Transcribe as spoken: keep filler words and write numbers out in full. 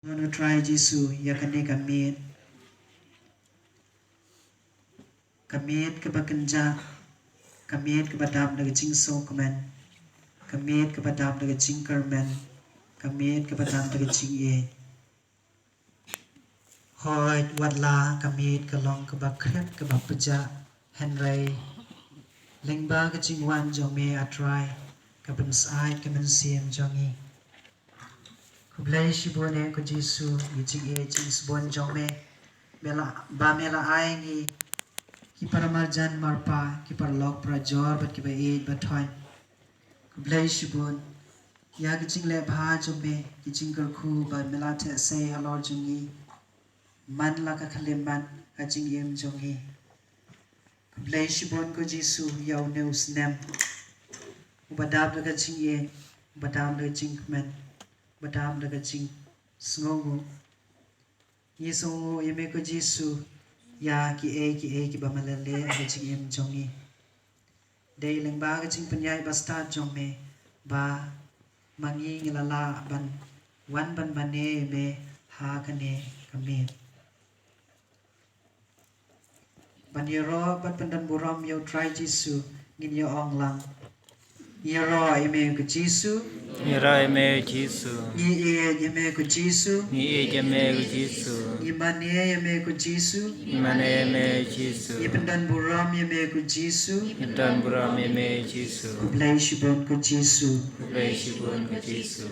Ngan u Trai Jisu ïa kane ka miet, ka miet kaba kynjah, ka miet kaba dap da ka jingsngewkmen, ka miet kaba dap da ka jingkyrmen, ka miet kaba dap da ka jingïeit. Hooid, wat la ka miet ka long kaba khrip kaba pjah, hynrei lyngba ka jingwan jong me, A Trai, ka pynsyaid ka mynsiem jong ngi. Khublei shibun eh ko Jisu, ngi jingïeit jingsbun jong me, me la, ba me la ai ngi ki para marjan marpa, ki paralok parajor bad kiba ïeit ba thoiñ. Khublei shibun ïa ki jingleh bha jong me, ki jingkyrkhu ba me la theh sei halor jong ngi, man la ka khyllipmat ka jingim jong ngi. Khublei shibun ko Jisu ïa une u snem uba dap da ka jingïeit, uba dap da ka jingkmen, uba dap da ka jingsngewnguh. Ngi sngewnguh ïa me ko Jisu ïa kiei kiei kiba me la leh ha ka jingim jong ngi. Dei lyngba ka jingpynïaid bastad jong me ba ma ngi ngi la lah ban wan ban mane ïa me ha kane ka miet. Ban ïaroh bad pyndonburom ïa u Trai Jisu, ngin ïa ong lang. Ngi ïaroh ïa me ko Jisu. Ngi ïaroh ïa me ko Jisu. Ngi ïeit ïa me ko Jisu. Ngi ïeit ïa me ko Jisu. Ngi mane ïa me ko Jisu. Ngi mane ïa me ko Jisu. Ngi pyndonburom ïa me ko Jisu. Ngi pyndonburom ïa me ko Jisu. Khublei shibun ko Jisu. Khublei shibun ko Jisu.